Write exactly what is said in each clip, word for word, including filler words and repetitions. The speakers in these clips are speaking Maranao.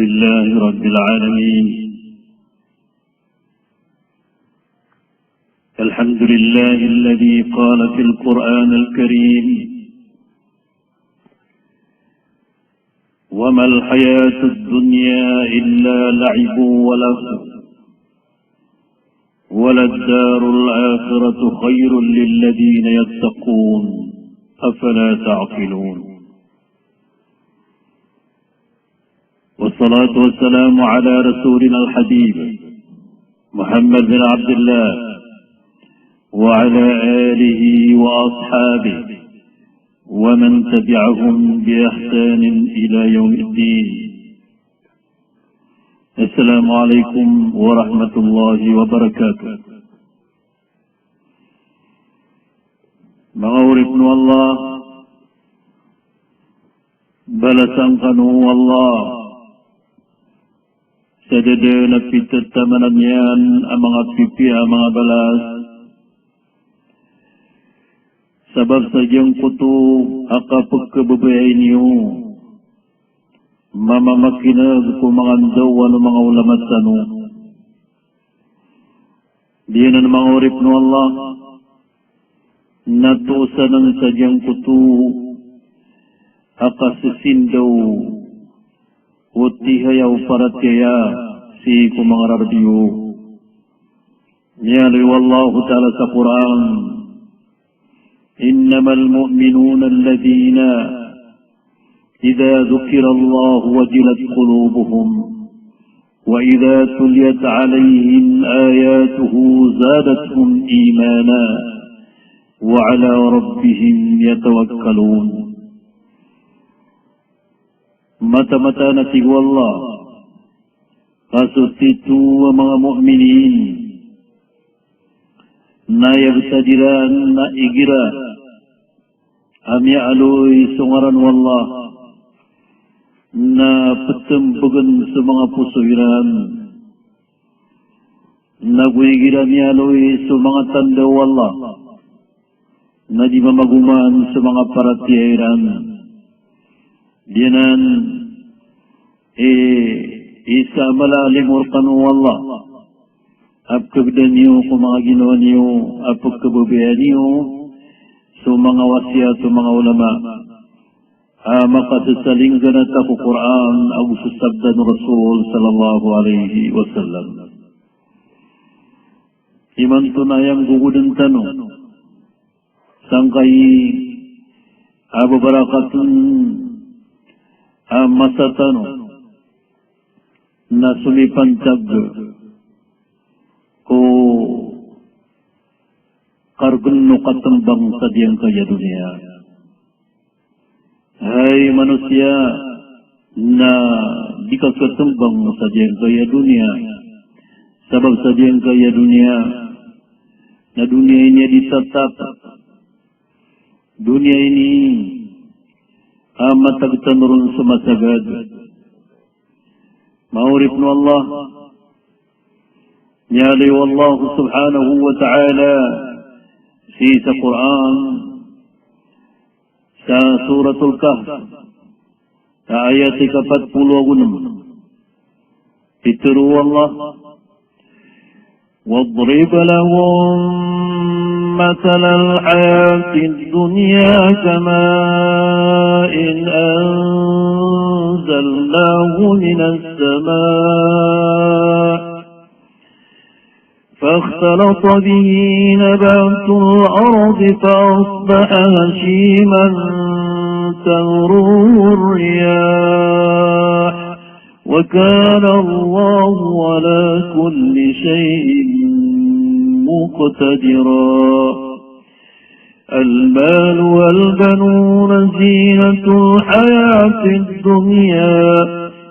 لله رب العالمين. الحمد لله الذي قال في القرآن الكريم: وما الحياة الدنيا إلا لعب ولهو وللدار الآخرة خير للذين يتقون أفلا تعقلون. والصلاة والسلام على رسولنا الحبيب محمد بن عبد الله وعلى آله وأصحابه ومن تبعهم بإحسان إلى يوم الدين. السلام عليكم ورحمة الله وبركاته. Manga oripn o Allah, balasan kano o Allah sa da dn a pithamanan iyan a manga pipiya a manga balas, sabap sa giyangkoto a kapkhababayai niyo mamamakineg ko manga ndaw a manga ulama tano. Giyanan manga oripn o Allah, na toos anan sa giyangkoto a kasisindaw o tihaya o paratiyaya sii ko manga rarb iyo. Miyaaloy o Allahu Ta'ala sa Qur'an: إنما المؤمنون الذين إذا ذكر الله وجلت قلوبهم وإذا تليت عليهم آياته زادتهم إيمانا وعلى ربهم يتوكلون. Mataan a tig o Allah, ka so tito a manga mu'minin na aya btad iran na igira a miyaaloy so ngaran o Allah na ptmbgn so manga poso iran, nago igira miyaaloy so manga tanda o Allah na di mamagoman so manga paratiyaya iran. Giyanan i, isa a mala a limo rkano o Allah a pkhagda niyo ko manga ginawa niyo a pkhababayaan iyo so manga wasiyat o manga ulama a makasasalinggana ta ko Qur'an ago so sabda o Rasul sallallahu alaihi wasallam. Imanto na aya nggogodn tano sangkai a babarakatn a masa tano na somipantag ko kargn o katmbang sa giyangkaya doniya. Hay manosiya, na di ka katmbang sa giyangkaya doniya. Sabap sa giyangkaya doniya na doniya ini a di tatap. Doniya ini a matag tano ron so masagad. Manga oripn o Allah, miyaaloy o Allah subhanahu wa ta'ala sii sa Qur'an, sa Suratul Kahf, sa ayat ika pat polo ago nm. Pitharo o Allah: واضرب لهم مثل الحياة الدنيا كماء أنزلناه من السماء فاختلط به نبات الأرض فأصبح هشيما تذروه الرياح وكان الله على كل شيء مقتدرا. المال والبنون زينة الحياة الدنيا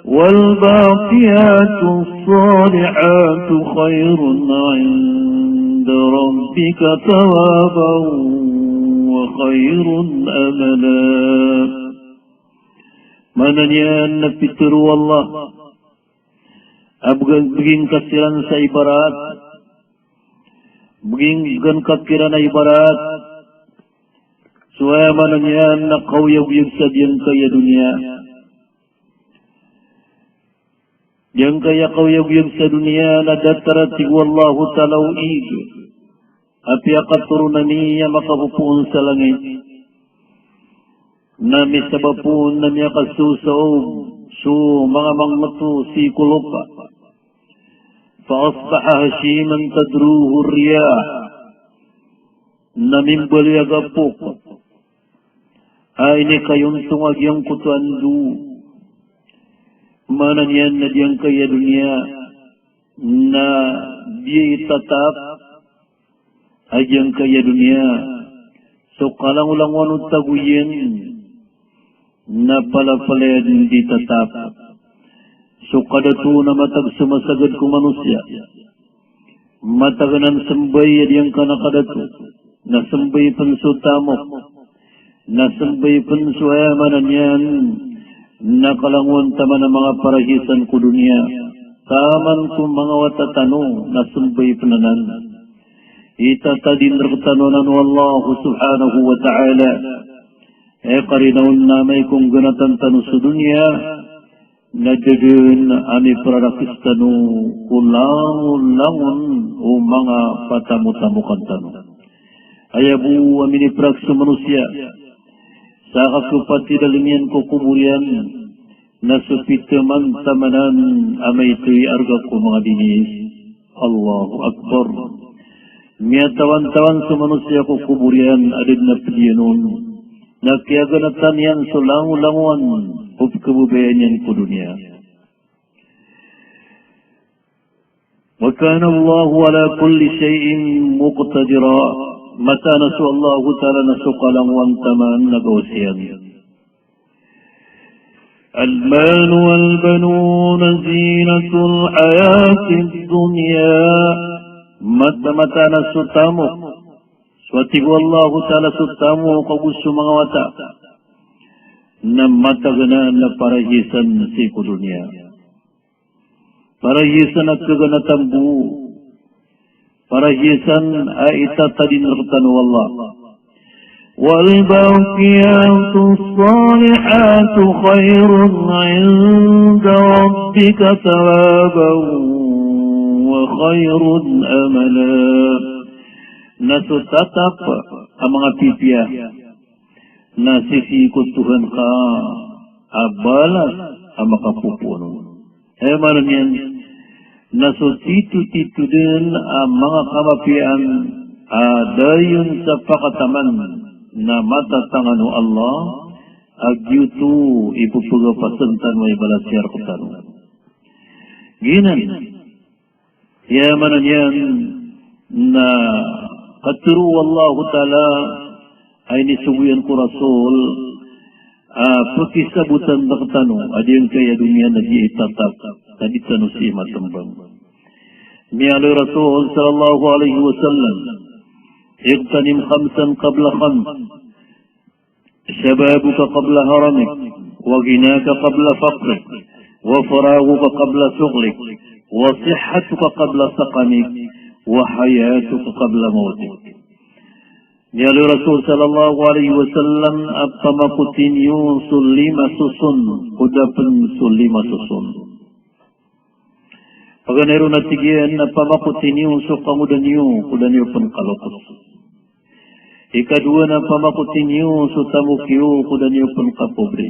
والباقيات الصالحات خير عند ربك ثوابا وخير أملا. Maana niyan na pitharo o Allah a bg-, bgay ngka siran sa ibarat, bgay ngka kiran a ibarat so aya maana niyan na kaoyagoyag sa giyangkaya doniya. Giyangkaya kaoyagoyag sa doniya na datar a tig o Allahu Ta'ala o ig a piyakatoron ami a makapopoon sa langit, na misabap on na miyakasosaob so manga mangto sii ko lopa. Fa asbaha hashiman tadhruhu riyah. Na mimbaloy a gapok a inikayontong a giyangkoto a ndo. Maana niyan na giyangkaya doniya na di itatap a giyangkaya doniya so kalangolangowan o tago iyan na palapalaya dn di tatap. So kadato na matag so masagad ko manosiya, matag anan smbay a giyangkanan a kadato, na smbay pn so tamok, na smbay pn so, aya maana niyan na kalangowan taman a manga parahiyasan ko doniya, taman ko manga wata tano na smbay pn anan. Itatadin rktano anan o Allah subhanahu wa ta'ala. Aya karina on na amay ko nggnatan tano so doniya, na da dn a miprarakis tano ko langolangon o manga patamotamokan tano. Aya bo a miniprakis o manosiya sa kakpatidaling iyan ko kobor iyan, na so pitaman tamanan a maito i arga ko manga dinis. Allahu Akbar. Miyatawan-tawan so manosiya ko kobor iyan a da dn a pd iyan on. Na kiyaganatan iyan so langolangowan o pkhababayaan iyan ko doniya. Wa kana Allahu ala kulli shay'in muqtadira. Mataan a so Allahu Ta'ala na so kalangowan taman a gawasiyaan. Al-malu wal-banuna zinatul hayatid dunya. Mat-, mataan a so tamok, so a tig o Allahu Ta'ala, so tamok ago so manga wata na matag anan a parahiyasan sii ko doniya. Parahiyasan a kaganatan bo. Parahiyasan a itatadin rktano o Allah. Wal baqiyatus salihatu khairun inda rabbika thawaban wa khairun amala. Na so tatap a manga pipiya na sisii ko Tuhan ka a balas a makapopoon on. Aya maana niyan na so titotito dn a manga kamapiyaan a dayon sa pakataman na matatangan o Allah a giyoto i pphagasn tano a ibalas iyan rktano. Giyanan. Aya maana niyan na katharo o Allahu Ta'ala a inisogo iyan ko Rasul a pkisabotan rktano a giyangkaya doniya na di itatap, na di tano sii matmbang. Miyaaloy o Rasul sallallahu alaihi wasallam, "Ightanim khamsan qabla khams." Shababuka qabla haramik, wa ghinaka qabla faqrik, wa faraghuka qabla shughlik, wa sihhatuka qabla saqamik, wa hayatuka qabla mawtik. Miyaaloy o Rasul sallallahu alaihi wasallam a pamakoti niyo so lima soson, ko da pn so lima soson. Paganay ron a tig iyan a pamakoti niyo so kangoda niyo, ko da niyo pn kalokos. Ikadowa na pamakoti niyo so tamok iyo, ko da niyo pn kapobre.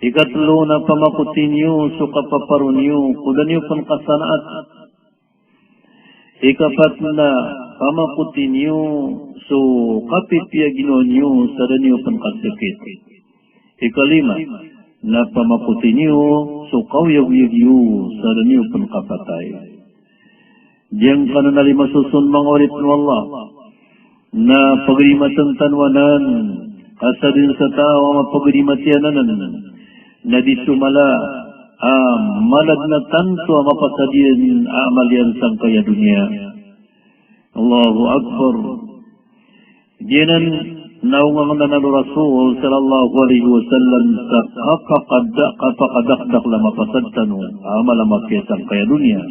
Ikatlo na pamakoti niyo so kapaparo niyo, ko da niyo pn kasanaat. Ikapat na pamakoti niyo so kapipiya ginawa niyo, sa da niyo pn kasakit. Ikalima na pamakoti niyo so kaoyagoyag iyo, sa da niyo pn kapatay. Giyangkanan a lima soson, manga oripn o Allah, na pagarimatn tano anan, ka sadn sa taw a mapagarimat iyan anan na di so mala a mala dn a tanto a mapasad iyan a amal iyan sangkaya doniya. Allahu Akbar. Giyanan na onga ngka na o Rasul sallallahu alaihi wasallam sa kapakada-, kapakadakdakl a mapasad tano a amal a mapiya sangkaya doniya.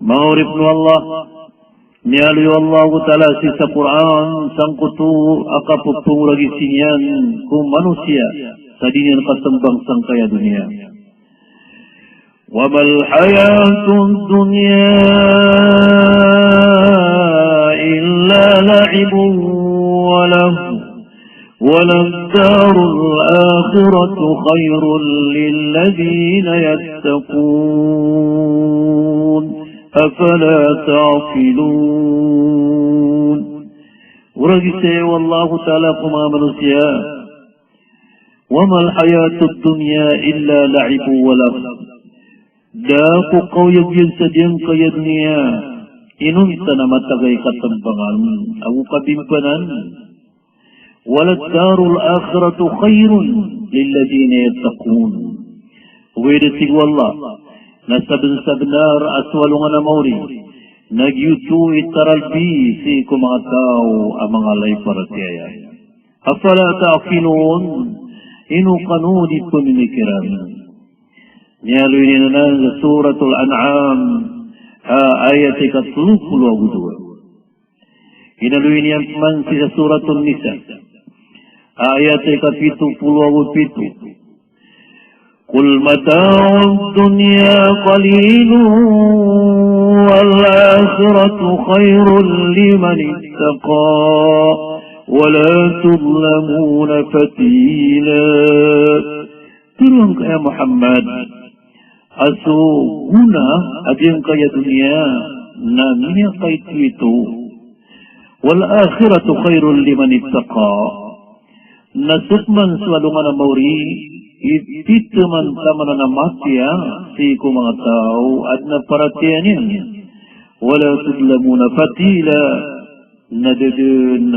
Manga oripn o Allah, miyaaloy o Allahu Ta'ala sii sa Qur'an sangkoto a kapphangoragisi niyan ko manosiya Sa di niyan katmbang sangkaya doniya. Wa mal hayatud dunya illa la'ibun wa lahw, wa lad darul akhiratu khayrun lilladhina yattaqun. Afala ta'qilun. Oragisaya o Allahu Ta'ala ko manga manosiya, wa mal hayatud dunya illa la'ibun wa lahw. Da ko kaoyagoyag sa giyangkaya doniya inonta na matag a ikatmbangan ago kabimbanan. Wa lad darul akhiratu khayrun lilladhina yattaqun. Ogaid a tig o Allah na sabnsabnar a so alongan a maori na giyoto i taralbi sii ko manga taw a manga lay paratiyaya. Afala ta'qilun, ino kano di pmimikiran? Miyaaloy niyan anan sa Suratul An'am, a, ayat ika tlo polo ago dowa. Inaloy niyan pman sii sa Suratul Nisa, a, ayat ika pito polo ago pito. Qul mata'ud dunya qalilun wal akhiratu khayrun liman ittaqa wa la tudlamuna fatila. Tharoang ka, ya Muhammad, a so gona a giyangkaya doniya na miyakaitoito. Wal akhiratu khayrun liman ittaqa. Na so pman so alongan a maori i pitharo man taman a mapiya sii ko manga taw a adn a paratiyaya niyan. Wa la tudlamuna fatila. Na da dn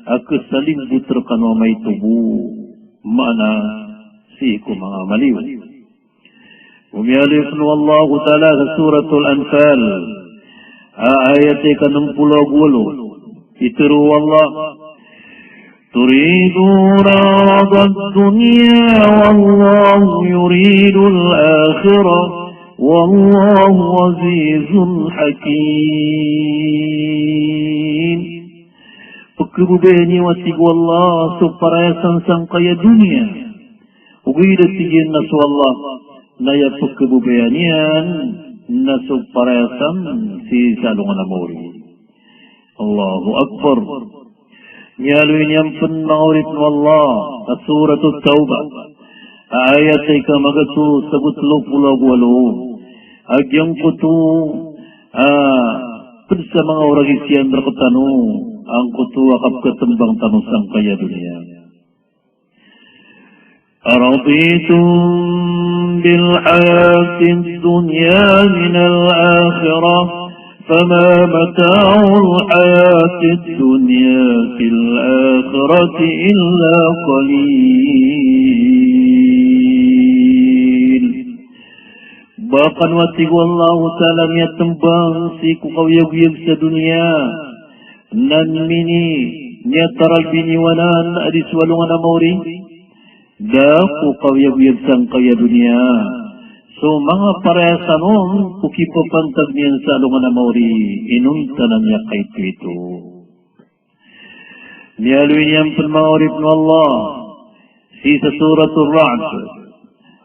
a khasalimbot rkano a maito bo, maana sii ko manga maliyo. Miyaaloy pn o Allahu Ta'ala sa Suratul Anfal, a, ayat ika nm polo ago walo. Pitharo o Allah, turiduna 'aradad dunya wallahu yuridul akhirah wallahu 'azizun hakim. Pkhababayaan iyo, a tig o Allah, so parayasan sangkaya doniya. Ogaid a tig iyan na so Allah na aya pkhababayaan iyan na so parayasan sii sa alongan a maori. Allahu Akbar. Miyaaloy niyan pn, manga oripn o Allah, sa Suratut Tawbah, a, ayat ika magatos ago tlo polo ago walo. A giyangkoto a pd sa manga oragis iyan rktano angkoto a kapkhatmbang tano sangkaya doniya. Araditum bil hayatid dunya minal akhirah, fama mata'ul hayatid dunya fil akhirati illa qalil. Ba kano, a tig o Allahu Ta'ala, miyatmbang sii ko kaoyagoyag sa doniya, na mini, miyataralbi niyo anan a di so alongan a maori? Da ko kaoyagoyag sangkaya doniya so manga parayasan on ko kipapantag niyan sa alongan a maori, inonta na miyakaitoito. Miyaaloy niyan pn, manga oripn o Allah, sii sa Suratur Ra'd,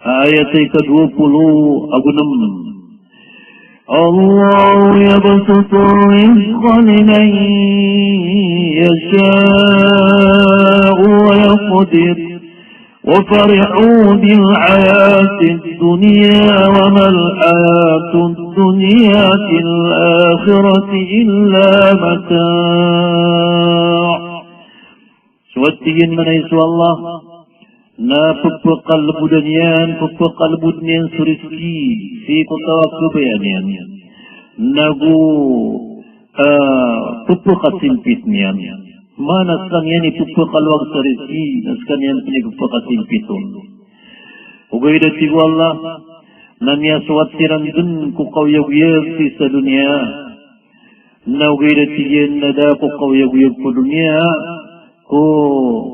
a, ayat ika dowa polo ago nm. Allahu yabsutur rizqa liman yasha'u wa yaqdir. Wa farihu bil hayatid dunya wa mal hayatud dunya fil akhirati illa mata'. So, a tig iyan, maana i so Allah na pphakalbodan iyan, pphakalbod iyan so rizki sii ko taw a khabayaan iyan, nago, ah, pphakasimpit iyan. Maana skaniyan i pphakalowag sa rizki, na skaniyan pn i pphakasimpit on. Ogaid a tig o Allah na miyasowat siran dn ko kaoyagoyag sii sa doniya. Na ogaid a tig iyan na da ko kaoyagoyag ko doniya ko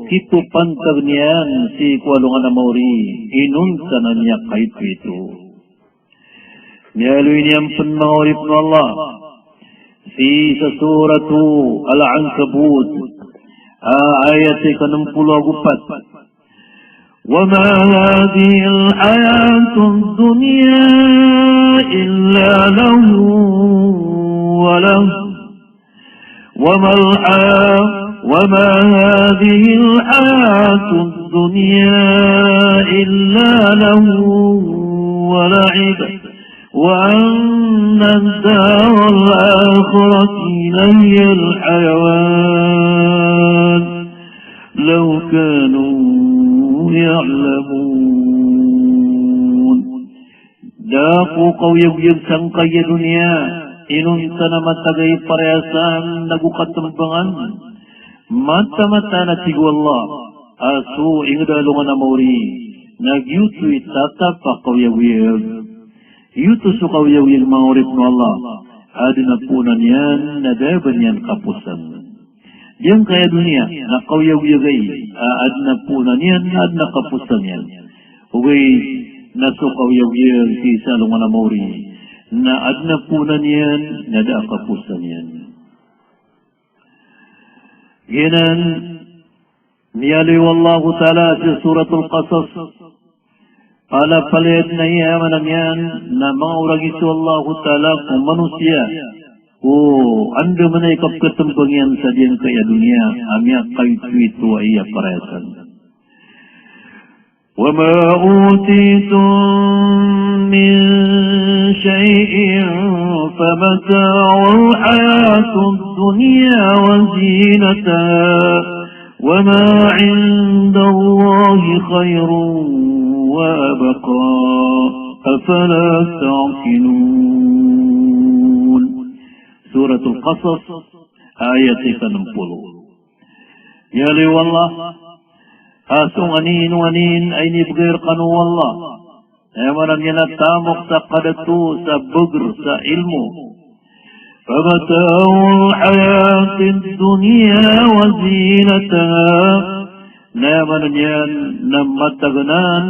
kipapantag niyan sii ko alongan a maori, inonta na miyakaitoito. Miyaaloy niyan pn, manga oripn o Allah, sii sa Suratu Al-Ankabut, a, ayat ika nm polo ago pat. وما هذه الحياة الدنيا إلا لهو ولهو وما الحياة، وما هذه الحياة الدنيا إلا لهو ولعب، وأن الدار الآخرة لهي الحيوان، لو كانوا يعلمون. Da ko kaoyagoyag sangkai a doniya, inonta na matag a ipariyasan nago katembangan. Mataan, mataan a tig o Allah a so inged a alongan a maori na giyoto i tatap a kaoyagoyag. Giyoto so kaoyagoyag, manga oripn o Allah, a aden a poonan iyan na da a ba niyan kaposan. Giyangkaya doniya na kaoyagoyag ai, a aden a poonan iyan na aden a kaposan iyan. Ogaid na so kaoyagoyag sii sa alongan a maori na aden a poonan iyan na da a kaposan iyan. Giyanan, miyaaloy o Allahu Ta'ala sii Suratul Qasas, palapalaya den a aya maana niyan na manga oragi so Allahu Ta'ala ko manosiya ko andamanaya i kapkatembang iyan sa giyangkaya doniya a miyakaitoito a aya parayasan. وما أوتيتم من شيء فمتاع الحياة الدنيا وزينتها وما عند الله خير وأبقى أفلا تعقلون. Suratul Qasas, ayat ika enam puluh. Miyaaloy o Allah a so nganin o nganin a inibgay rekano o Allah, aya maana niyan na tamok sa kadato, sa bagr, sa ilmo. فمتاع الحياة الدنيا وزينتها. Na aya maana niyan na matagenan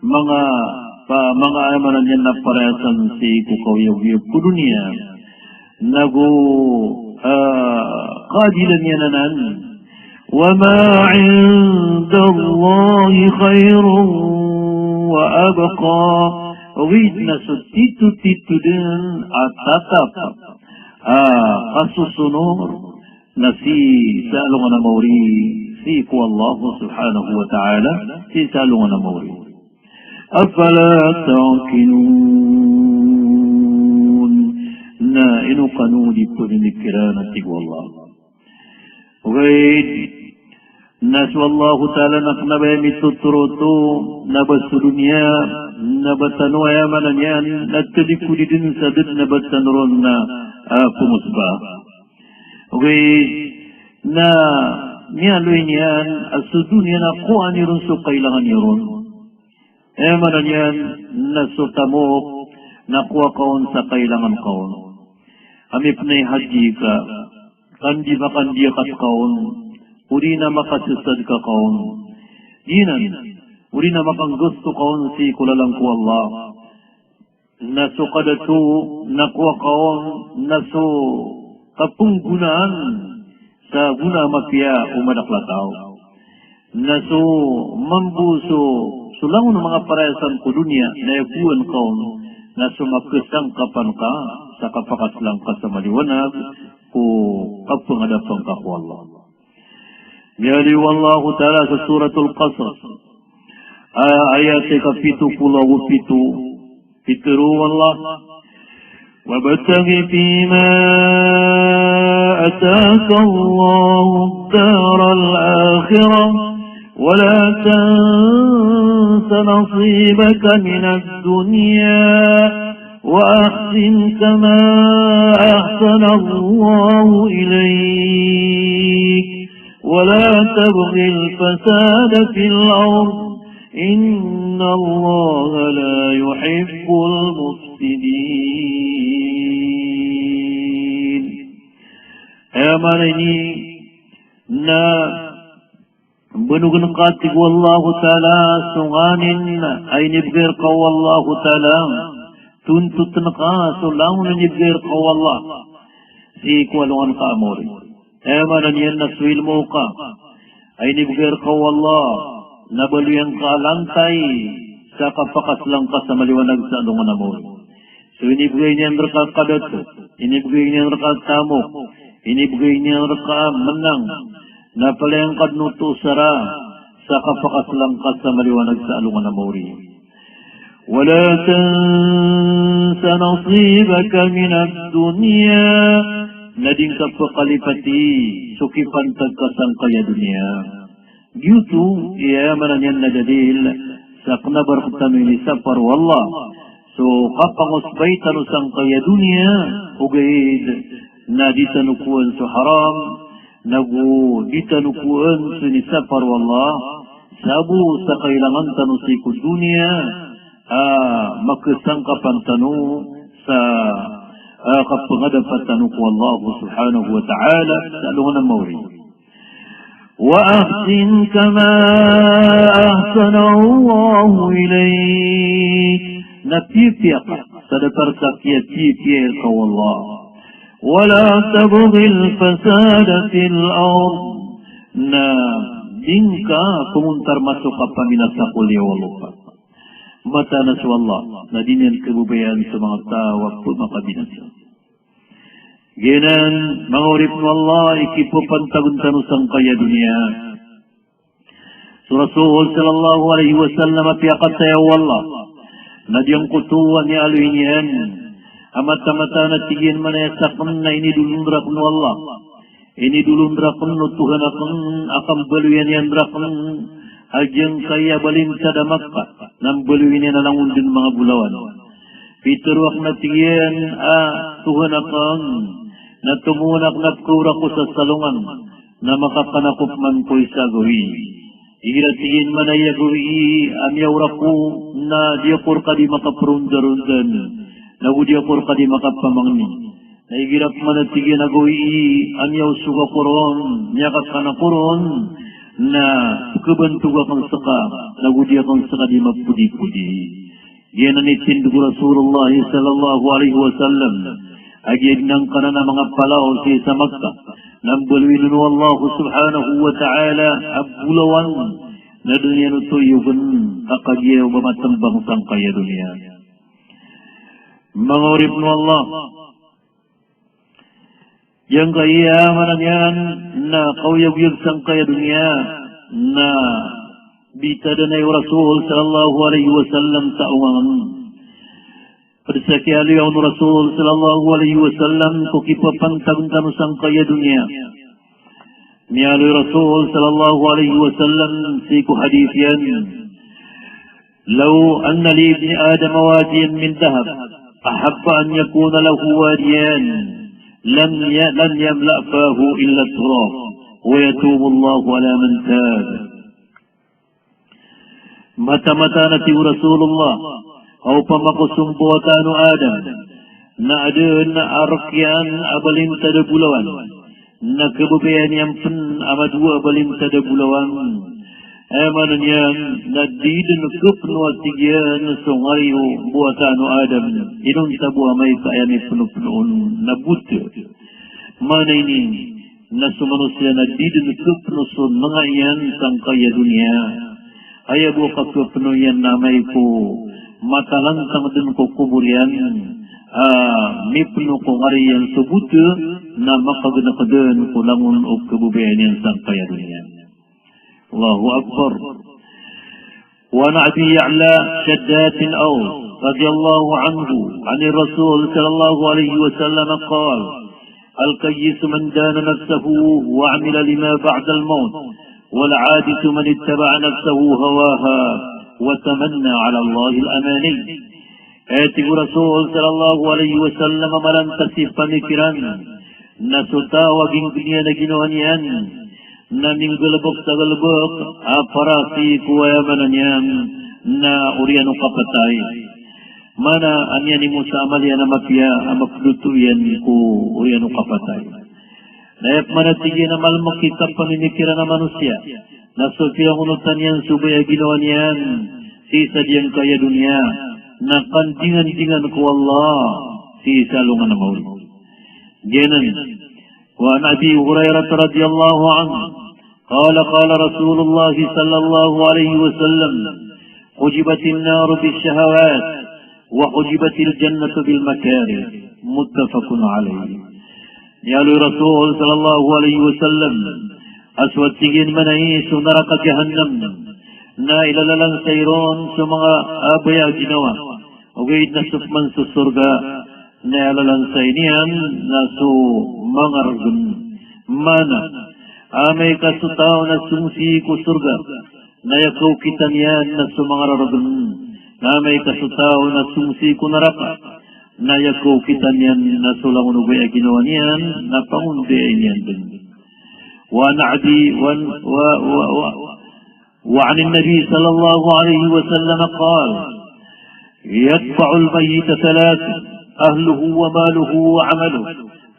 manga pa, manga aya maana niyan na parayasan sii ko kaoyagoyag ko doniya. Nago, ah, kaadilan iyan anan. وما عند الله خير وأبقى. Ogaid na so titotito den a tatap a kasosonor na sii sa alongan a maori, sii ko Allah subhanahu wa ta'ala, sii sa alongan a maori. أفلا تعقلون. Na ino kano di pemimikiran, a tig o Allah. Ogaid na so Allahu Ta'ala na kena ba aya mitotoro oto na ba so doniya na ba tano aya maana niyan na talikodi den sa da den a ba tano ron na, ah, pemosba. Ogaid na miyaaloy niyan a so doniya na kowaan iyo ron so kailangan iyo ron. Aya maana niyan na so tamok na kowa ka on sa kailangan ka on. Amay pen a i haji ka, kandima, kandiyakat ka on, odi na makasasadka ka on. Giyanan, odi na makanggasto ka on sii ko lalan ko Allah. Na so kadato na kowa ka on na so kapenggonaan sa gona a mapiya o madakel a taw. Na so mambo so, so langon o manga parayasan ko doniya na aya kowaan ka on na so makesangkapan ka sa kapakaselang ka sa maliwanag ko kapengadapan ka ko Allah. Miyaaloy o Allahu Ta'ala sa Suratul Qasas, a, ayat ika pito polo ago pito, pitero o Allah: وابتغ فيما آتاك الله الدار الآخرة ولا تنس نصيبك من الدنيا وأحسن كما أحسن الله إليك ولا تبغ الفساد في الأرض إن الله لا يحب المفسدين. Aya maana niyan na benogen ka, tig o Allahu Ta'ala, so nganin a inibgay reka o Allahu Ta'ala, tontoten ka so langon a inibgay reka o Allah sii ko alongan ka a maori. Aya maana niyan na so ilmo ka a inibgay reka o Allah, Na baloy angka a lantay sa kapakaslangka sa maliwanag sa alongan a maori. So inibgay niyan rka a kadato, inibgay niyan rka a tamok, inibgay niyan rka a menang, na palaya ngka dn oto sa ra sa kapakaslangka sa maliwanag sa alongan a maori. Wala tansa nasibaka minad dunya, na di ngka pkalipati so kipantag ka sangkaya doniya. Giyoto i aya maana niyan na dalil sa kna ba rktano inisapar o Allah so kapangosbay tano sangkaya doniya, ogaid na di tano kowaan so haram, nago di tano kowaan so inisapar o Allah, sabo sa kailangan tano sii ko doniya a makasangkapan tano sa, ah, kapangadapan tano ko Allah subhanahu wa ta'ala sa alongan a maori. Wa ahsin kama ahsana Allahu ilayk. Na piyapiya ka sa datar sa kiyapiyapiya rka o Allah. Wala tabghil fasada fil ard. Na di ngka pngontar maso kapamilasa ko liyawaw a lopa. Mataan a so Allah na di niyan kababayaan so manga taw a pmakabinasa. Giyanan, manga oripn o Allah, i kipapantagn tano sangkaya doniya. So Rasul sallallahu alaihi wasallam a piyakataya o Allah na giyangkoto a miyaaloy niyan a mataan, mataan a tig iyan man a aya sakn na inidolon rakn o Allah, inidolon rakn o Tohan akn a kambaloyan iyan rakn a giyangkaya balintad a Makkah na mbaloyin iyan a langon dn manga bolawan. Pitharo akn a tig iyan a Tohan akn, na tomo akn a pkhaora ko sa salongan, na makakan ako pman ko isa a gawii. Igira tig iyan man a aya gawii a miyaora ko na di ako rka di makaparondarondan, nago di ako rka di makapamangni. Na igira pman a tig iyan a gawii a miyaosog ako ron, miyakakan ako ron, na pkhabantog akn ska, nago di akn ska di mapodipodi. Giyanan i tindg o Rasulullah sallallahu alaihi wasallam a giya dn angkanan a manga palaw sii sa Makkah na mbaloyin on o Allah subhanahu wa ta'ala a bolawan na da niyan oto iyogn a kagiya o ba matmbang sangkaya doniya. Manga oripn o Allah, giyangkaya maana niyan na kaoyagoyag sangkaya doniya na bitadanay o Rasul sallallahu alaihi wasallam sa ongangan. Pd sa kiyaaloya on o Rasul sallallahu alaihi wasallam ko kipapantagn tano sangkaya doniya. Miyaaloy o Rasul sallallahu alaihi wasallam sii ko hadith iyan: Law anna li ibni Adama wadiyan min dhahab, ahabba an yakuna lahu wadiyan, lam ya-, lam yamla' fahu illa turab, wa yatubu Allahu ala man tab. Mataan, mataan a tig o Rasulullah, a opama ko so mbawataan o Adam na adn a rk iyan a balintad a bolawan, na khababayaan iyan pn a madowa a balintad a bolawan, aya maana niyan na di dn khapno a tig iyan so ngari o mbawataan o Adam inonta bo amay ka aya mipnopno on na bot. Maana ini na so manosiya na di dn khapno so nanga iyan sangkaya doniya. Aya bo a kakhapno iyan na amay ko matalantang dn ko kobor iyan a mipno ko ngari iyan so bot, na makagnk dn ko langon o khababayaan iyan sangkaya doniya. Allahu Akbar. Wa an Abi Ya'la Shaddad bin Aws radiyallahu anhu, 'anir Rasul sallallahu alaihi wasallam qal: Al-kayyisu man dana nafsahu wa 'amila lima ba'dal mawt, wal 'ajizu man ittaba'a nafsahu hawaha wa tamanna 'ala Allahil amani. Aya tig o Rasul sallallahu alaihi wasallam a malantas i pamikiran na so taw a ginggn iyan a ginawa niyan na minggalbk sa galbk a para sii ko aya maana niyan na oriyan o kapatay. Maana a miyanimo sa amal iyan a mapiya a mapdoto iyan ko oriyan o kapatay. Na aya pman a tig iyan a malmk i kapamimikiran a manosiya na so piyangonotan iyan so baya a ginawa niyan sii sa giyangkaya doniya na kandingandingan ko Allah sii sa alongan a maori. Giyanan, wa an Abi Hurairah radhiyallahu anhu, قال، قال رسول الله صلى الله عليه وسلم: حجبت النار بالشهوات، وحجبت الجنة بالمكاره. متفق عليه. Miyaaloy o Rasul sallallahu alaihi wasallam a so, tig iyan, manay so naraka Jahannam na ilalalan sa iron so manga, ah, baya a ginawa. Ogaid na so pman so sorga na ilalalan sa iyan na so manga rgn. Maana, amay ka so taw na songsii ko sorga, na aya kaokitan iyan na so manga rargn. Na amay ka so taw na songsii ko naraka, na aya kaokitan iyan na so langon o baya a ginawa niyan na pangondai iyan dn. Wa an Adi, wa, wa, wa, wa, وعن النبي صلى الله عليه وسلم قال: يتبع الميت ثلاث: أهله وماله وعمله،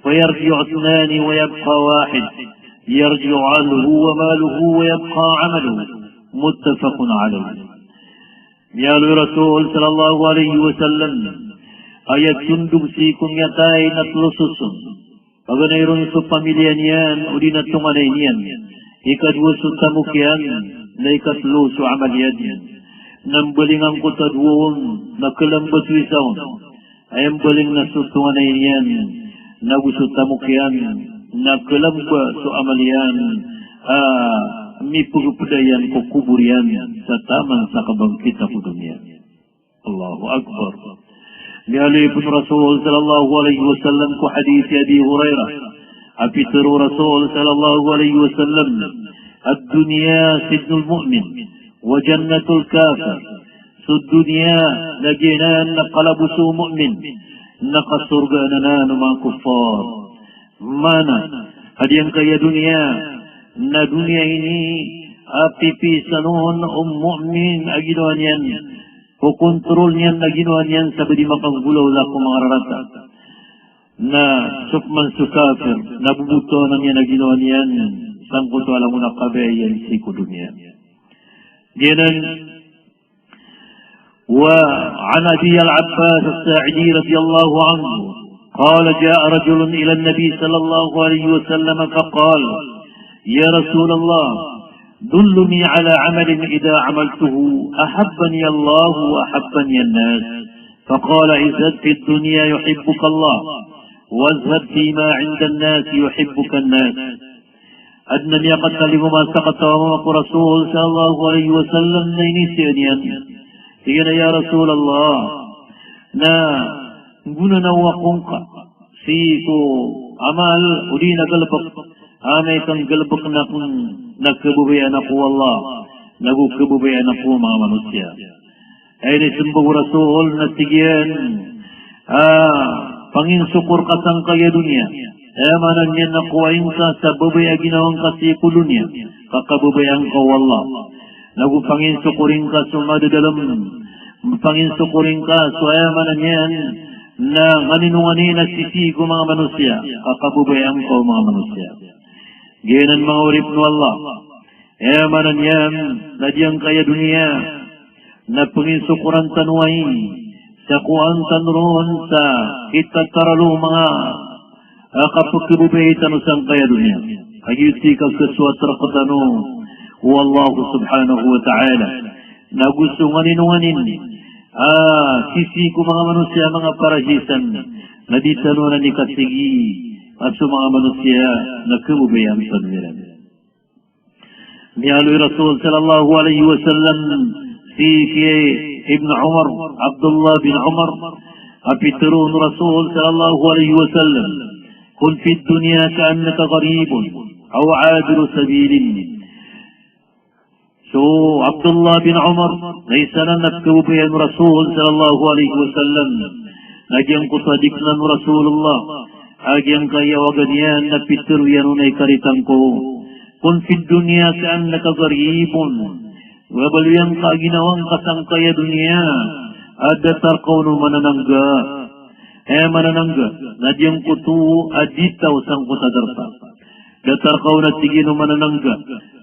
فيرجع اثنان ويبقى واحد، يرجع أهله وماله ويبقى عمله. متفق عليه. Miyaaloy o Rasul sallallahu alaihi wasallam a aya tondog sii ko miyatay na tlo soson. Paganay ron so pamilya niyan, odi na tonganay niyan. Ikadowa so tamok iyan, na ikatlo so amal iyan. Na mbaling angkoto a dowa on, na kalamba so isa on. Aya mbaling na so tonganay niyan, nago so tamok iyan, na kalamba so amal iyan, a mipagpda iyan ko kobor iyan sa taman sa kabangkit a ko doniya. Allahu Akbar. Miyaaloy pn o Rasul sallallahu alaihi wasallam ko hadith i Abi Hurairah a pitharo o Rasul sallallahu alaihi wasallam: الدنيا سجن المؤمن وجنة الكافر. So doniya na giyanan na kalabos o mu'min, na kasorgaan anan o manga kuffar. Maana, a giyangkaya doniya na doniya ini a pipisan on o mu'min a ginawa niyan, o kontrol niyan a ginawa niyan sa ba di makanggolawla ko manga rarata. Na so pman so kafir na bobotowan iyan a ginawa niyan sangkoto a langon a kabaya iyan sii ko doniya. Giyanan. وعن أبي العباس الساعدي رضي الله عنه قال: جاء رجل إلى النبي صلى الله عليه وسلم فقال: يا رسول الله، دلني على عمل إذا عملته أحبني الله وأحبني الناس. فقال: ازهد في الدنيا يحبك الله، وازهد فيما عند الناس يحبك الناس. Adn a miyakatalingoma sakataw a mama ko Rasul sallallahu alaihi wasallam na inizaan iyan. Tig iyan a, "Ya Rasulullah, na nggonanaw ako ngka sii ko amal odi na galbk, amay ka nggalbkn akn na kababayaan ako o Allah, nago kababayaan ako o manga manosiya." Aya inismbag o Rasul na tig iyan a, panginsokor ka sangkaya doniya. Aya maana niyan na kowai ngka sa babaya a ginawa ngka sii ko doniya, ka kababayaan ka o Allah. Nago panginsokori ngka so madadalm. Panginsokori ngka so, aya maana niyan na nganin o nganin a sisii ko manga manosiya, ka kababayaan ka o manga manosiya. Giyanan manga oripn o Allah. Aya maana niyan na giyangkaya doniya na panginsokoran tano ai sa kowaan tano ron sa kitataralo o manga, ah, kapkhababayai tano sangkaya doniya. Kagiya sii ka kasoat rktano o Allah subhanahu wa ta'ala. Nago so nganin o nganin a sisii ko manga manosiya a manga parahisan na di tano anan ikasigi a so manga manosiya na khababayaan tano iran. Miyaaloy o Rasul sallallahu alaihi wasallam sii ki Ibn Umar, Abdullah bin Umar, a pitharo o Rasul sallallahu alaihi wasallam: "Kun fid dunya ka'annaka gharibun aw abiru sabilin." So Abdullah bin Umar na isa anan a pkhababayaan o Rasul sallallahu alaihi wasallam na giyangkoto a dikn o Rasulullah a giyangkaya waga niyan na pitharo iyan on a ikaritang ko: "Kun fid dunya ka'annaka gharibun." Baloy angka a ginawa ngka sangkaya doniya a datar ka on o mananangga. Aya mananangga na giyangkoto a di taw sangkoto a darpa. Datar ka on a tig iyan o mananangga,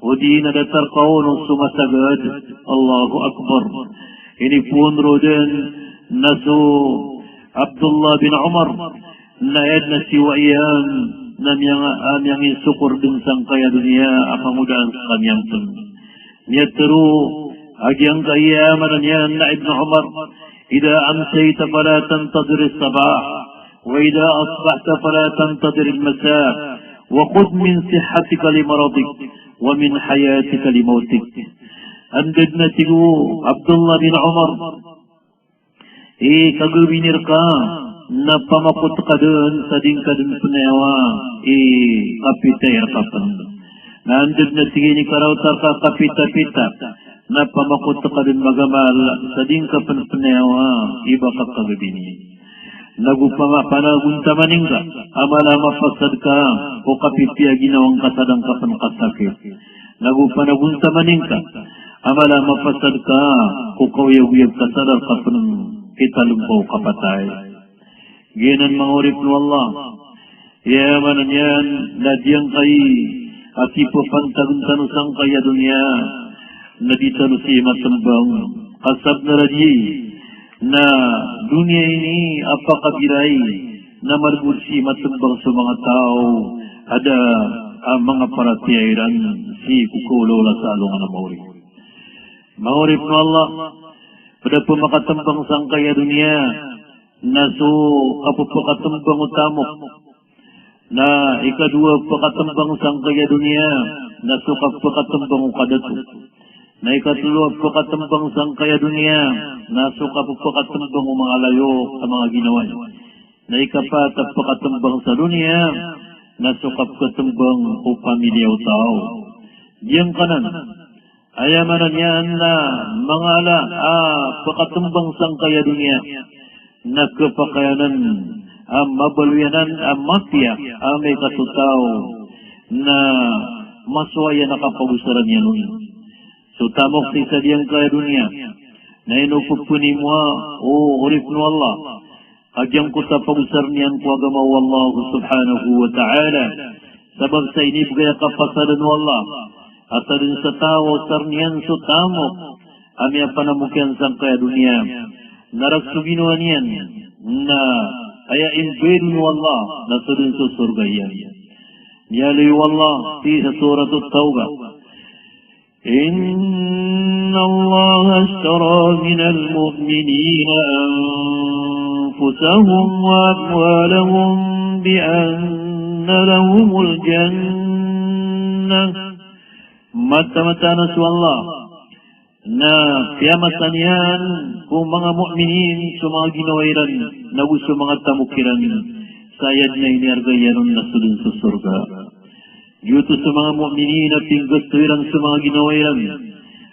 odi na datar ka on o somasagad. Allahu Akbar. Inipoon roo dn na so Abdullah bin Umar na aya dn a siyowa iyan na miyanga-, a miyangisokor dn sangkaya doniya a pangodaan skaniyan pn. Miyatharo a giyangkaya, aya maana niyan na Ibn Umar, "Idha amsayta fala tantadhir as-sabah, wa idha asbahta fala tantadhir al-masa, wa khudh min sihhatika li maradik, wa min hayatika li mawtik." Anda dn, a tig o Abdullah bin Umar, i kagabini rka na pamakot ka dn sa di ngka dn pnayawa i kapitay rka pn. Na anda dn, a tig iyan, i karaota rka kapitapita na pamakot ka dn magamal sa di ngka pn pnayawa i ba ka kagabini. Nago pama-, panagontaman ingka a mala a mapasad ka ko kapipiya a ginawa ngka sa da ngka pn kasakit. Nago panagontaman ingka a mala a mapasad ka ko kaoyagoyag ka sa da rka pn kitalmpa o kapatay. Giyanan manga oripn o Allah. Aya maana niyan na giyangkai a kipapantagn tano sangkaya doniya na di tano sii matmbang. Ka sabnar a giyai na doniya ini a pakabirai na margod sii matmbang so manga taw a da a manga paratiyaya iran sii ko kaolaola sa alongan a maori. Manga oripn o Allah, pd a pmakatmbang sangkaya doniya na so kapphakatmbang o tamok. Na ikadowa a pphakatmbang sangkaya doniya na so kapphakatmbang o kadato. Na ikatlo a pphakatmbang sangkaya doniya na so kapphakatmbang o manga layok a manga ginawa. Na ikapat a pphakatmbang sa doniya na so kapphakatmbang o pamilya o taw. Giyangkanan, aya maana niyan na manga ala a pphakatmbang sangkaya doniya na khapakay anan a mabaloy anan a mapiya a amay ka so taw na masowa iyan a kapagosaran iyan on. So tamok sii sa giyangkaya doniya na ino pphanimawa o oripn o Allah a giyangkoto a pagosar niyan ko agama o Allah subhanahu wa ta'ala. Sabap sa inibgay a kapasadan o Allah a sadn sa taw a osar niyan so tamok a miyapanamok iyan sangkaya doniya, na rk so ginawa niyan na aya imbay dn o Allah na sadn so sorga iyan. Miyaaloy o Allah sii sa Surat At-Tawbah, إن الله اشترى من المؤمنين أنفسهم وأموالهم بأن لهم الجنة. Mataan a so Allah na piyamasa niyan ko manga mu'minin so manga ginawa iran nago so manga tamok iran sa aya dn a iniyarga iyan on na so dn so sorga. Giyoto so manga mu'minin a pinggasto iran so manga ginawa iran.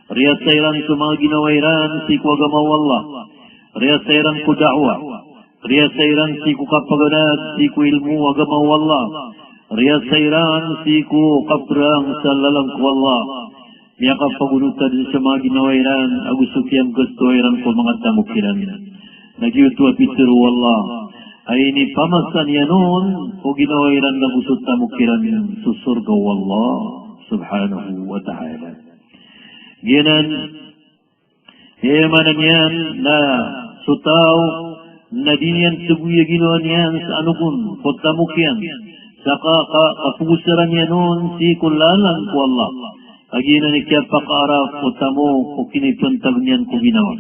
Riyasa iran so manga ginawa iran sii ko agama o Allah. Riyasa iran ko da'wah. Riyasa iran sii ko kapaganad sii ko ilmo o agama o Allah. Riyasa iran sii ko kaprang sa lalan ko Allah. Miyakapagonota dn so manga ginawa iran ago so kiyanggasto iran ko manga tamok iran. Na giyoto a pitharo o Allah a inipamasa niyan on ko ginawa iran nago so tamok iran so sorga o Allah subhanahu wa ta'ala. Giyanan, aya maana niyan na so taw na di niyan tgoy a ginawa niyan sa ano kon ko tamok iyan sa ka, ka, kapagosaran iyan on sii ko lalan ko Allah. A giyanan i kiyapakaarap o tamok ko kinipantag niyan ko ginawa.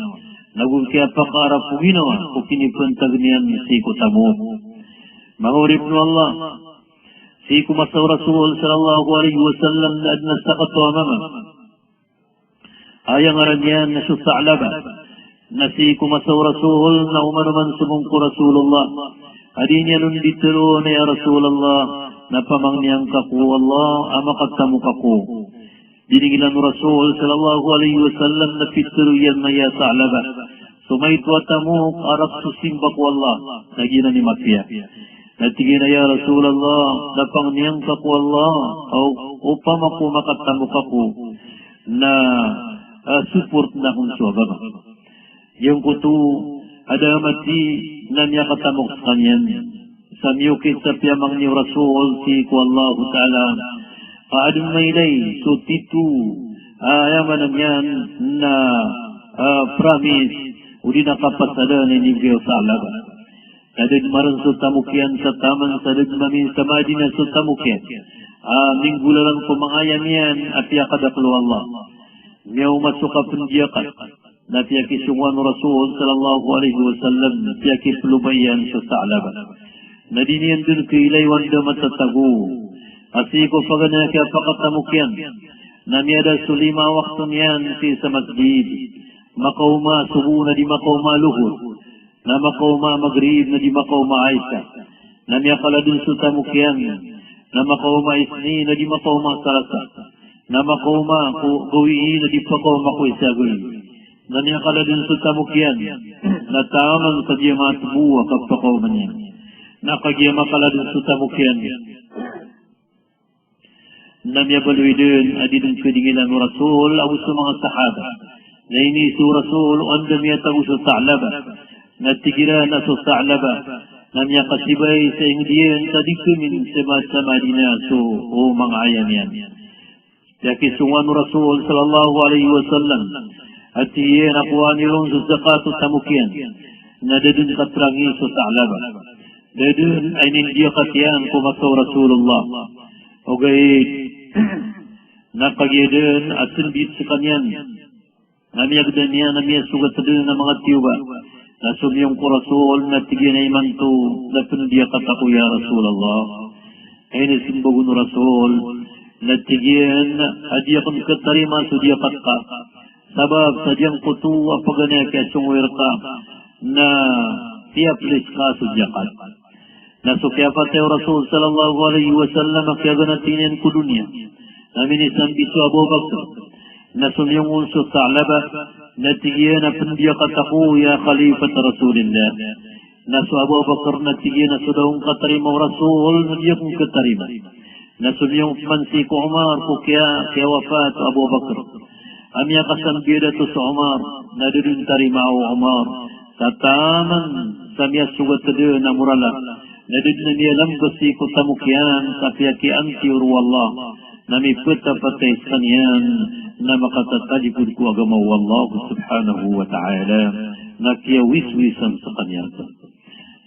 Nago kiyapakaarap o ginawa ko kinipantag niyan sii ko tamok. Manga oripn o Allah, sii ko masa o Rasul sallallahu alaihi wasallam na adn a sakataw a mama. Aya ngaran iyan na so Sa'labah. Na sii ko masa o Rasul na oman-oman somong ko Rasulullah a di niyan on dii tharoon a, "Ya Rasulullah, na pamangnia ngka ko Allah a makatamok ako." Diningilan o Rasul sallallahu alaihi wasallam na pitharo iyan a, "Ya Sa'labah, so maito a tamok a rk so simba ko Allah." Na giyanan i mapiya. Na tig iyan a, "Ya Rasulullah, na pangnia ngka ko Allah a opama ko makatamok ako na, ah, support-an akn so agama." Giyangkoto a da a mati na miyakatamok skaniyan. Sa miyokit sa piyamangni o Rasul sii ko Allahu Ta'ala a adn mailay so tito, ah, aya maana niyan na, ah, promise odi na kapasadan a inibgay o Sa'labah. Na da dn marn so tamok iyan sa taman sa da dn mamin sa Madinah so tamok iyan a minggolalan ko manga ayam iyan a piyakadakl o Allah. Miyaoma so kapndiyakat na piyakisongowan o Rasul sallallahu alaihi wasallam, piyakiplomay iyan so Sa'labah. Na di niyan dn kailay o anda matatago. A sii ko paganay a kiyapakatamok iyan na miyada so lima a wakto niyan sii sa masjid. Makaoma a sobo na di makaoma a lohor. Na makaoma a magrib na di makaoma a isa. Na miyakala dn so tamok iyan. Na makaoma a isnin na di makaoma a salasa. Na makaoma ko gawii na di pakaoma ko isa a gawii. Na miyakala dn so tamok iyan. Na taman sa di matbo a kapakaoma niyan. Na kagiya makala dn so tamok iyan na miyabaloy dn a di dn kadingilan o Rasul ago so manga sahaba. Na iniiza o Rasul o anda miyatago so Sa'labah. Na tig iran a so Sa'labah na miyakasibay sa ingd iyan sa di kami sa Ma-, sa Madinah so o manga ayam iyan. Piyakisongowan o Rasul sallallahu alaihi wasallam a tig iyan a kowaan iyo ron so zakat o tamok iyan. Na da dn katrangi so Sa'labah. Da dn a inindiyakat iyan ko masa o Rasulullah. Ogaid na kagiya dn a smbit skaniyan na miyagda niyan a miyasogat dn a manga tiyoba. Na somiyong ko Rasul na tig iyan a imanto na pndiyakat ako ya Rasulullah. Aya inismbag on o Rasul na tig iyan a di akn katarima so diyakat ka. Sabap sa giyangkoto a paganay a kiyasongowi rka na piyaplis ka so diyakat. Na so kiyapatay o Rasul sallallahu alaihi wasallam a kiyaganat iyan ko doniya na minisambi so Abu Bakr. Na somiyong on so Sa'labah na tig iyan a pndiyakat ako ya Khalifat Rasulillah. Na so Abu Bakr na tig iyan a so da on katarima o Rasul na di akn katarima. Na somiyong pman sii ko Umar ko kiya, kiyawafat o Abu Bakr. A miyakasambi a dato so Umar na da dn tarimaa o Umar. Sa taman sa miyasogat dn a morala na da dn a miyalamba sii ko tamok iyan sa piyakiantiyor o Allah na mipatapatay skaniyan na makatatalipod ko agama o Allah subhanahu wa ta'ala. Na kiyawiswisan skaniyan.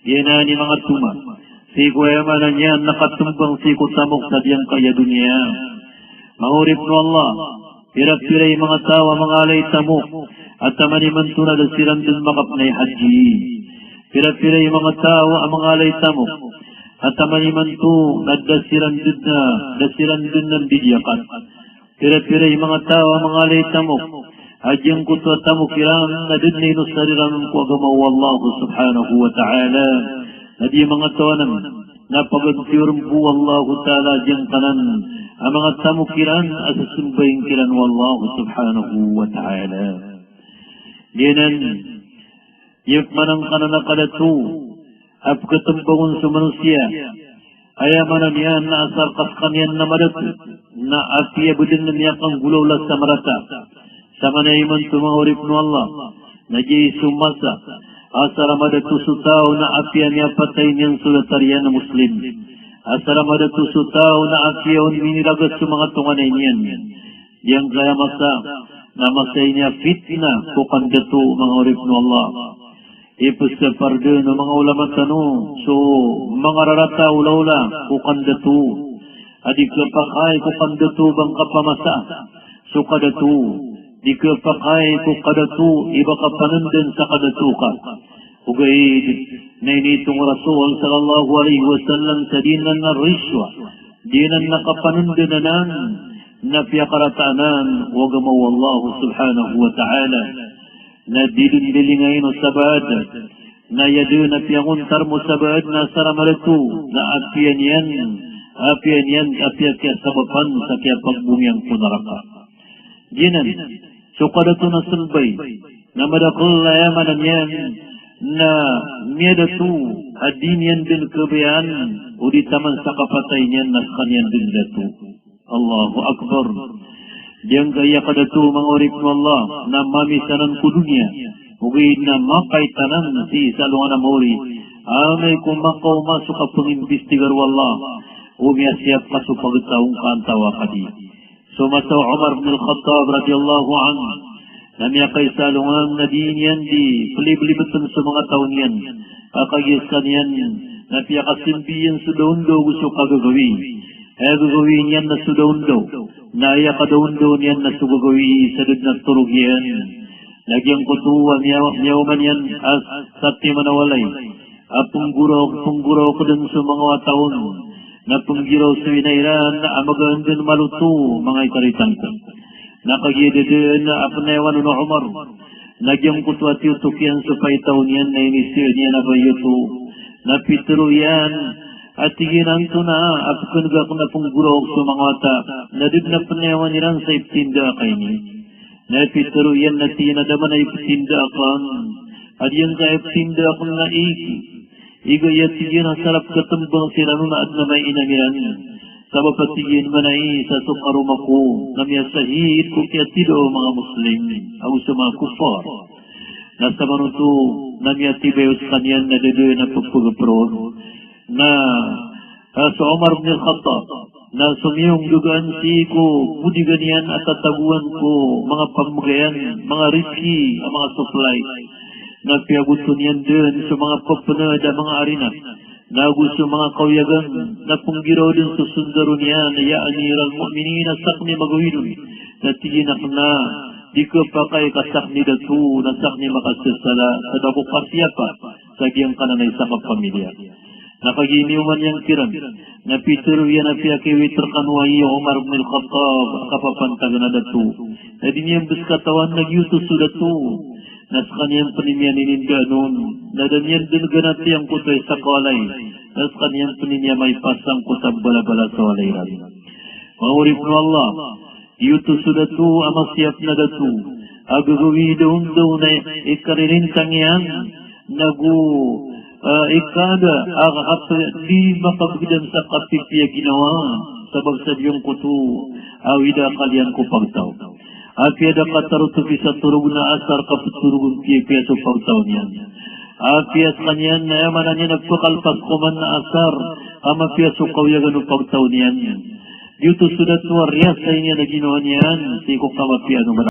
Giyanan i manga toma sii ko aya maana niyan na katmbang sii ko tamok sa giyangkaya doniya. Manga oripn o Allah, pira-pira i manga taw a mangaalay tamok a taman imanto na da siran dn makapnay haji. Pira-pira i manga taw a mangaalay tamok a taman imanto na da siran dn na, da siran dn na ndidiyakat. Pira-pira i manga taw a mangaalay tamok a giyangkoto a tamok iran na da dn a inosar iran ko agama o Allah subhanahu wa ta'ala. Na di manga taw anan na pagantiyorn bo o Allah ta'ala giyangkanan a manga tamok iran a sasmbayin kiran o Allah subhanahu wa ta'ala. Giyanan, aya pman angkanan a kadato a pkhatmbang on so manosiya, aya maana niyan na asar ka skaniyan na madato, na apiya bdn na miyakanggolawla sa marata. Sa maana imanto manga oripn o Allah, na giya so masa a asar a madato so taw na apiya miyapatay niyan so datar iyan a Muslim. Asar a madato so taw na apiya on miniragat so manga tonganay niyan. Giyangkaya masa na masa ini a fitna ko kandato, manga oripn o Allah. Ipsapar dn o manga ulama tano so manga rarata a olaola ko kandato a di khapakay ko kandato ba ngka pamasa so kadato. Di khapakay ko kadato i ba kapanndn sa kadato ka. Ogaid na initong o Rasul sallallahu alaihi wasallam sa di anan a rishwa, di anan a kapanndn anan, na piyakarata anan o agama o Allah subhanahu wa ta'ala. Na di dn lilingayin o sabaad, na aya dn a piyangontar mo sabaad na asar a madato na apiya niyan, apiya niyan, apiya kiyasabapan sa kiyapagbongiyan ko naraka. Giyanan so kadato na smbay na madakl, aya maana niyan na miyadato a di niyan dn khabayaan o di taman sa kapatay niyan na skaniyan dn dato. Allahu Akbar. Giyangkaya kadato, manga oripn o Allah, na mamis anan ko doniya, ogaid na makait anan sii sa alongan a maori. Amay ko makaoma so kapangimbistigar o Allah, o miyasiyap ka so pagtaw ngka antawaa ka di. So masa o Umar bin Al-Khattab radiyallahu anhu, Na miyakaisa a alongan na di niyan di peliblibeten so manga taw niyan. Ka kagiya sekaniyan na piyakasimbi iyan so daondaw ago so kagagawii. Aya gagawii niyan na so daondaw, na aya kadaondaw niyan na so gagawii sa da den a torog iyan. Na giyangkoto a miyaw-, miyaoma niyan a satiman a walay a penggoraok, penggoraok den so manga wata on, na penggiraw so ina iran a magaan den maloto, manga ikaritan ko. Na kagiya da den a penayawan on o Omar, na giyangkoto a tiyotok iyan so paitaw niyan na iniseen iyan a ba iyoto. Na pitero iyan a tig iyan a antonaa a pekeneg aken a penggoraok so manga wata, na da den a penayawan iran sa ipetindeg aken ini. Na pitero iyan na tig iyan a da man a ipetindeg aken, a giyangkai a ipetindeg aken na ig. Ig aya tig iyan a salap ketembang siran on a aden a manga inam iran. Sabap a tig iyan man a isa so karoma ko na miyasahid ko kiyatida o manga Muslim ago so manga kuffar. Na samanoto na miyatibay o sekaniyan na da den a pepegeperon. Na, ah, so Omar bin Al-Khattab na somiyong gagaan sii ko bodigan iyan a tatagoan ko manga pamegayan, manga rizki, a manga supply. Na piyagoto niyan den so manga pepened a manga arina, na ago so manga kawiyagan, na penggiraw den so sondaro niyan, ya Amiral Mu'minin, a sakn i magawid on. Na tig iyan a kena di kepakay ka sakn i dato, na sakn i makasesala, sa da ko kasiyapa sa giyangkanan a isa ka pamilya. Na kagiya iniyoman iyan kiran, na pitero iyan a piyakiwit rekano aya i Omar bin Al-Khattab a kapapantagan a dato. Na di niyan bes katawan na giyoto so dato. Na sekaniyan pen i miyanindaan on, na da niyan den ganati angkoto a isa ka walay. Na sekaniyan pen i miyamaipasang ko tambalabala sa walay iran. Manga oripen o Allah, giyoto so dato a masiyap na dato a gagawii daondaw na ikarerintang iyan, nago, ah, ikada a kape-, di makabegedam sa kapipiya ginawa, sabap sa giyangkoto a awid a akal iyan ko pagtaw. Apiya da katarotop i sa torog na asar, kapetorogen piyapiya so pagtaw niyan. Apiya sekaniyan na aya maana niyan a pekalpas koman na asar, ka mapiya so kawiyagan o pagtaw niyan. Giyoto so dato a riyasay niyan a ginawa niyan sii ko kamapiyaan o